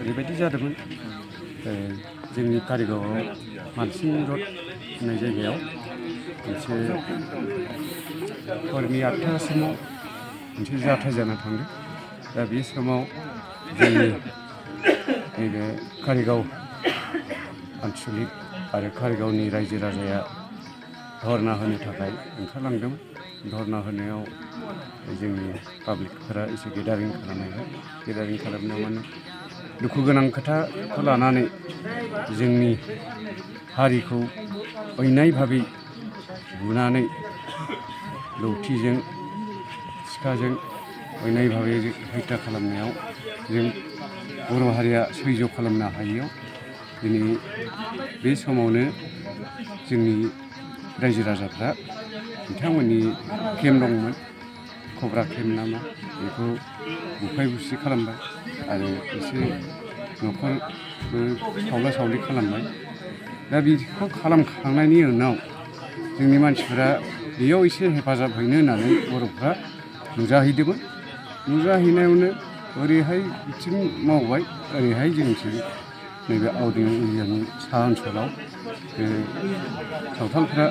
ओरैबायदि जादोंमोन जोंनि कारिगावआव मानसिं रड होननाय जायगायाव मोनसे हरनि 8टासिमाव मोनसे जाथाय जाना थांदों। दा बे समाव जोंनि नैबे कारिगाव आनसलिक आरो कारिगावनि रायजो राजाया धरना होनो थाखाय ओंखारलांदोंमोन। धरना होनायाव जोंनि पाब्लिकफोरा एसे गेदारिं खालामनायमोन। गेदारिं खालामनायाव माने दुखु गोनां खोथाखौ लानानै जोंनि हारिखौ अयनाय भाबै बुनानै लौथिजों सिखाजों अयनाय भाबै हत्या खालामनायाव जों बर' हारिया सैज्य खालामनो हायैयाव दिनै बे समावनो जोंनि रायजो राजाफ्रा बिथांमोननि केम्प दंमोन, कब्रा केम्प नामा, बेखौ बुफाय बुसि खालामबाय आरो एसे न'खरबो सावला सावलि खालामबाय। दा बेखौ खालामखांनायनि उनाव जोंनि मानसिफोरा बेयाव एसे हेफाजाब हैनो होननानै बर'फ्रा नुजाहैदोंमोन। नुजाहैनायावनो ओरैहाय बिथिं मावबाय, ओरैहाय जोंथिं नैबे आवदें एरियानि साहा ओनसोलाव सावथालफ्रा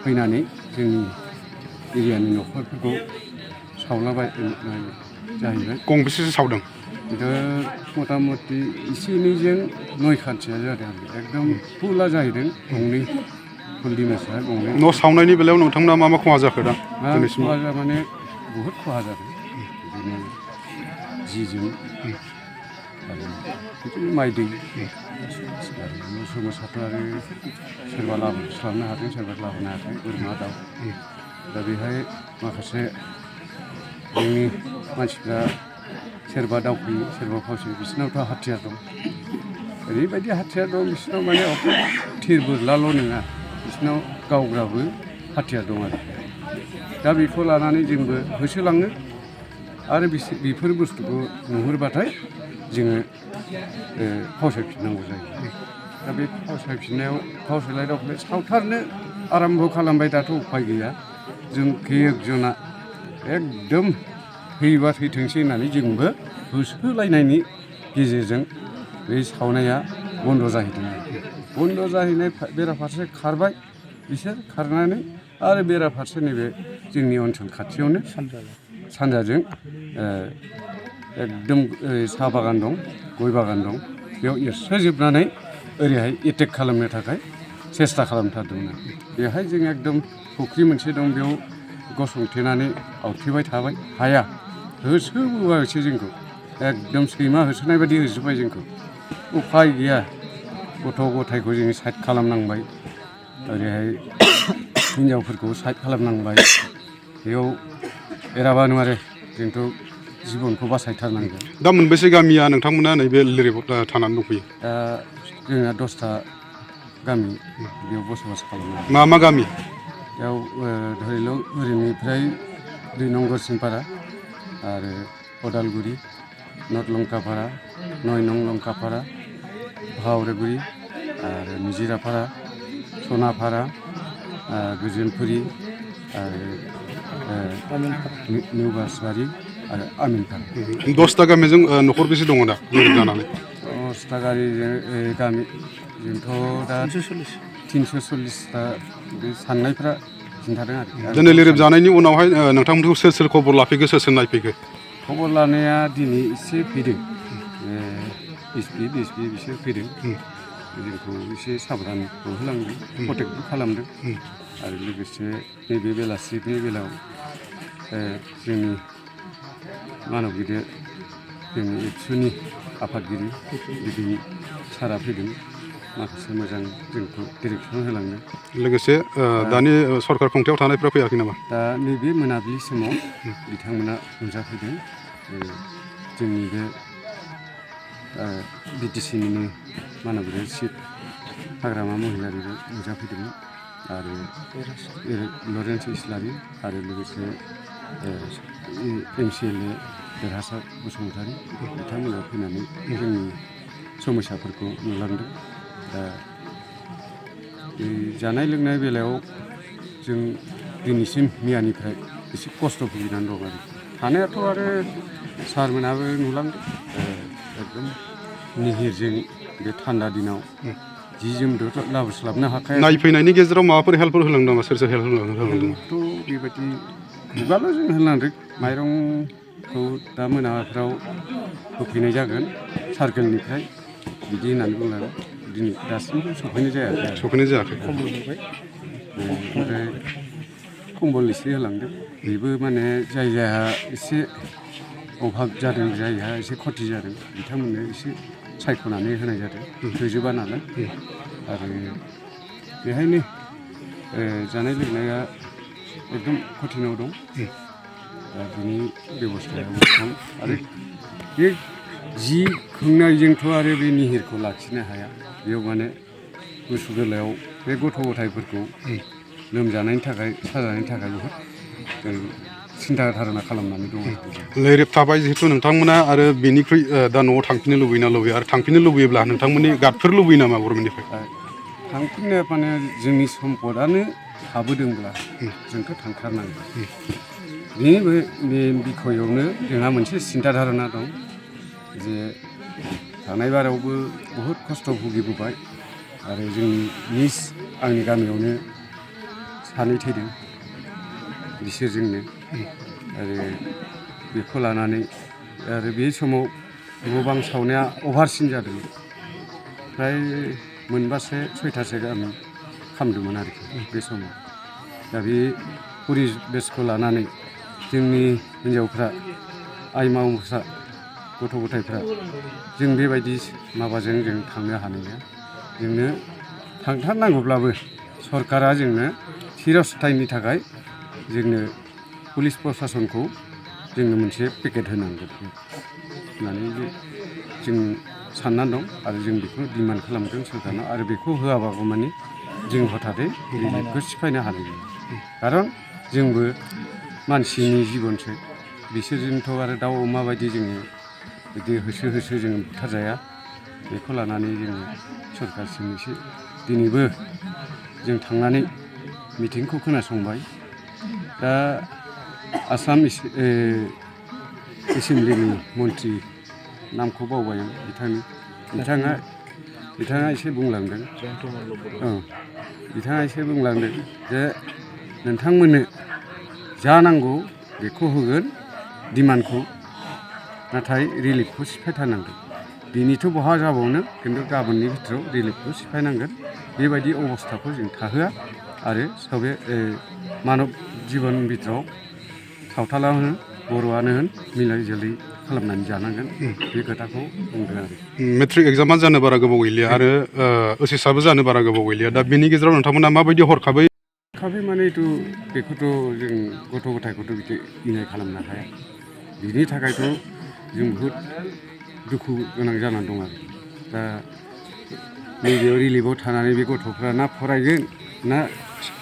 फैनानै जोंनि एरियानि न'खरफोरखौ सावलाबाय जाहैबाय। गंबेसेसो सावदों? दा मथा मथि एसे एनैजों 9 खान्थिया जादों आरो एकदम फुला जाहैदों। गंनै फुल दिमासा गंनै। न' सावनायनि बेलायाव नोंथांमोना मा खहा जाखो दा? खहा माने बहुद खहा जादों। बिदिनो जि जोम आरो बिदिनो माइ दै मोसौ मोसाथ' आरो सोरबा लाबोस्लाबनो हादों, सोरबा लाबोनो हायाखै, बोरमा दाउ। दा बेहाय माखासे जोंनि मानसिफ्रा सोरबा दावखोयो, सोरबा फावसोयो, बिसोरनावथ' हाथियार दं। ओरैबायदि हाथियार दं बिसोरनाव माने थिर बोरलाल' नङा, बिसोरनाव गावग्राबो हाथियार दं आरो। दा बेखौ लानानै जोंबो होसोलाङो आरो बेफोर बुस्थुखौ नुहुरबाथाय जोङो फावसायफिननांगौ जायो। दा बे फावसायफिननायाव फावसायलाय दावखोलाय सावथारनो आराम्भ' खालामबाय। दाथ' उफाय गैया, जों एकजना एकदम थैबा थैथोंसै होननानै जोंबो होसोलायनायनि गेजेरजों बे सावनाया बन्द' जाहैदों। बन्द' जाहैनाय बेराफारसे खारबाय बिसोर, खारनानै आरो बेराफारसे नैबे जोंनि ओनसोल खाथियावनो सानजाजों एकदम साहा बागान दं, गय बागान दं, बेयाव एरसोजोबनानै ओरैहाय एटेक खालामनो थाखाय सेस्था खालामथारदोंमोन। बेहाय जों एकदम फुख्रि मोनसे दं, बेयाव गसंथेनानै आवथेबाय थाबाय, हाया, होसोबोबायसो जोंखौ, एकदम सैमा होसोनाय बायदि होसोबाय जोंखौ। उफाय गैया, गथ' गथायखौ जोङो साइड खालामनांबाय, ओरैहाय हिनजावफोरखौ साइड खालामनांबाय। बेयाव एराबानो आरो जोंथ' जिबनखौ बासायथारनांगोन। दा मोनबेसे गामिया नोंथांमोना नैबे लिरिपआव थानानै दंफैयो? दा जोंना 10था गामि बेयाव बसबास खालामो। मा मा गामि? बेयाव धरिल' ओरैनिफ्राय 2 नं गरसिनपारा आरो अदालगुरि, नर्थ लंकापारा, 9 नं लंकापारा, भावरागुरि आरो निजिरापारा, सनापारा, गोजोनपुरि आरो निउ बासबारि आरो आमिनपारा। 10था गामिजों न'खर बेसे दङ दा लिरिप जानानै? 10था गामिजोंथ' दा 340ता बे साननायफ्रा खिन्थादों आरो। दिनै लिरिप जानायनि उनावहाय नोंथांमोनखौ सोर सोर खबर लाफैखो, सोर सोर नायफैखो? खबर लानाया दिनै एसे फैदों, एसपि बिसोर फैदों, जोंखौ एसे साबधान होलांदों, प्रटेक्टबो खालामदों। आरो लोगोसे नैबे बेलासिनि बेलायाव जोंनि मानब गिदिर जोंनि एबसुनि आफादगिरि बिदिनि सारा फैदों, माखासे मोजां जोंखौ डिरेक्सन होलांदों। लोगोसे दानि सरकार खुंथायाव थानायफ्रा फैयाखै नामा? दा नैबे मोनाबिलि समाव बिथांमोना नुजाफैदों। जोंनि बे बिटिसिनिनो मानगिदिर चिफ हाग्रामा महिलारिबो नुजाफैदोंमोन आरो लरेन्स इस्लारि आरो लोगोसे MCLA देरहासार बसुमतारी बिथांमोना फैनानै जोंनि समस्याफोरखौ नुलांदों। दा जानाय लोंनाय बेलायाव जों दिनैसिम मैयानिफ्राय एसे खस्थ' भुगिनानै दं आरो। थानायाथ' आरो सारमोनाबो नुलांदों, एकदम निहिरजों बे थान्दा दिनाव जि जोमथ' लाबोस्लाबनो हाखाया। नायफैनायनि गेजेराव माबाफोर हेल्पफोर होलांदों नामा? सोर सोर हेल्प होलांदों? थ' बेबायदि खुगाल' जों होलांदों। माइरंखौ दा मोनाफ्राव होफैनाय जागोन सार्केलनिफ्राय बिदि होननानै बुंलांदों। दिनै दासिमबो सफैनाय जायाखै आरो। सफैनाय जायाखै। ओमफ्राय कम्बल एसे होलांदों। बेबो माने जाय जायहा एसे अभाब जादों, जायहा एसे खथि जादों बिथांमोननो एसे सायख'नानै होनाय जादों। थोजोबा नालाय आरो बेहायनो जानाय लोंनाया एकदम कठिनाव दं। दा बिनि बेब'स्थायाबो खम आरो बे जि खोंनायजोंथ' आरो बे निहिरखौ लाखिनो हाया। बेयाव माने गुसु गोलायाव बे गथ' गथायफोरखौ लोमजानायनि थाखाय साजानायनि थाखाय बहुद सिन्था धारना खालामनानै दङ। लैरेब थाबाय जिहेतु नोंथांमोना आरो बेनिख्रुइ दा न'आव थांफिननो लुबैना लुबैया आरो थांफिननो लुबैयोब्ला नोंथांमोननि गार्डफोर लुबैयो नामा गभर्नमेन्टनिफ्राय? थांफिननो माने जोंनि सम्पदानो थाबोदोंब्ला जोंथ' थांथारनांगोन। बे बिखयआवनो जोंहा मोनसे सिन्था धारना दं जे थांनाय बारावबो बहुद खस्थ' भुगिबोबाय आरो आंनि गामियावनो सानै थैदों बिसोरजोंनो आरो बेखौ लानानै आरो बे समाव न' बां सावनाया अभारसिन जादों। फ्राय मोनबासो सयथासो गामि खामदोंमोन आरोखि बे समाव। दा बे परिबेसखौ लानानै जोंनि हिन्जावफ्रा आइमावफ्रा गथ' गथायफ्रा जों बेबायदि माबाजों जों थांनो हानाय नङा। जोंनो थांथारनांगौब्लाबो सरकारा जोंनो चिरस्थायनि थाखाय जोंनो पुलिस प्रसासनखौ जोंनो मोनसे पेकेट होनांगोन होननानै जों साननानै दं आरो जों बेखौ डिमान्ड खालामदों सरकारनाव। आरो बेखौ होआबाबो माने जों हथादै रिलिफखौ सिफायनो हानाय नङा। खारन जोंबो मानसिनि जिबनसो, बिसोरजोंथ' आरो दाउ अमा बायदि जोङो बिदि होसो होसो जोङो बुथारजाया। बेखौ लानानै जोङो सरकारसिम एसे दिनैबो जों थांनानै मिटिंखौ खोनासंबाय। दा आसाम एसेमब्लिनि मन्थ्रि नामखौ बावबाय आं बिथाङा एसे बुंलांदों बिथाङा एसे बुंलांदों जे नोंथांमोननो जा नांगौ बेखौ होगोन डिमान्डखौ, नाथाय रिलिफखौ सिफायथारनांगोन। दिनैथ' बहा जाबावनो, खिन्थु गाबोननि भितराव रिलिफखौ सिफायनांगोन। बेबायदि अबस्थाखौ जों थाहोआ आरो सबे मानब जिबन भितराव सावथालानो होन बर'आनो होन मिलाय जुलि खालामनानै जानांगोन। बे खोथाखौ बुंदों आरो। मेट्रिक एग्जामा जानो बारा गोबाव गैलिया आरो ओचएसआबो जानो बारा गोबाव गैलिया। दा बेनि गेजेराव नोंथांमोना माबायदि हरखाबै मानेथ' बेखौथ' जों गथ' गथायखौथ' बिदि इनाय खालामनो हाया। बिनि थाखायथ' जों बहुद दुखु गोनां जानानै दं आरो। दा नैबेयाव रिलिफआव थानानै बे गथ'फ्रा ना फरायगोन ना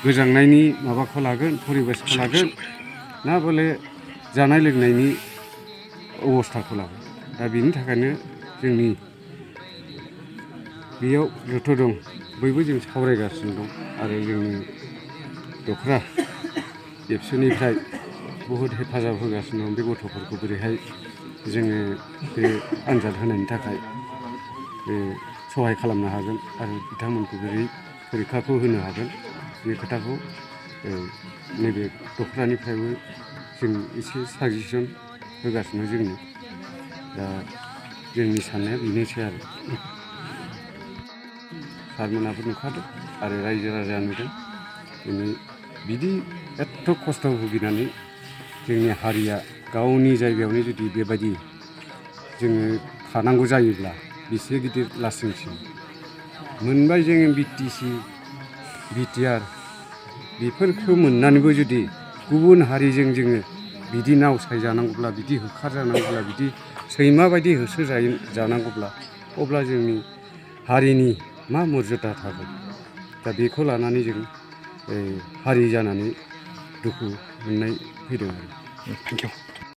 गोजांनायनि माबाखौ लागोन परिबेसखौ लागोन ना बले जानाय लोंनायनि अबस्थाखौ लागोन। दा बिनि थाखायनो जोंनि बेयाव जथ' दं बयबो जों सावरायगासिनो दं आरो जोंनि दखरा एबसुनिफ्राय बहुद हेफाजाब होगासिनो दं बे गथ'फोरखौ बोरैहाय जोङो बे आनजाद होनायनि थाखाय सहाय खालामनो हागोन आरो बिथांमोनखौ बोरै फरिखाखौ होनो हागोन बे खोथाखौ नैबे दखरानिफ्रायबो जों एसे साजेसन होगासिनो जोंनो। दा जोंनि साननाया बेनोसै आरो। सारमोनाबो नुखादों आरो रायजो राजाया नुदों। दिनै बिदि एथ' खस्थ' भुगिनानै जोंनि हारिया गावनि जायगायावनो जुदि बेबायदि जोङो थानांगौ जायोब्ला बेसे गिदिर लासिंसिं मोनबाय जोङो बिटिसि बिटिआर बेफोरखौ मोननानैबो जुदि गुबुन हारिजों जोङो बिदि नावसायजानांगौब्ला बिदि होखारजानांगौब्ला बिदि सैमा बायदि होसोजानांगौब्ला अब्ला जोंनि हारिनि मा मर्यादा थागोन। दा बेखौ लानानै जों हारि जानानै दुखु मोननाय फैदों आरो। Thank you.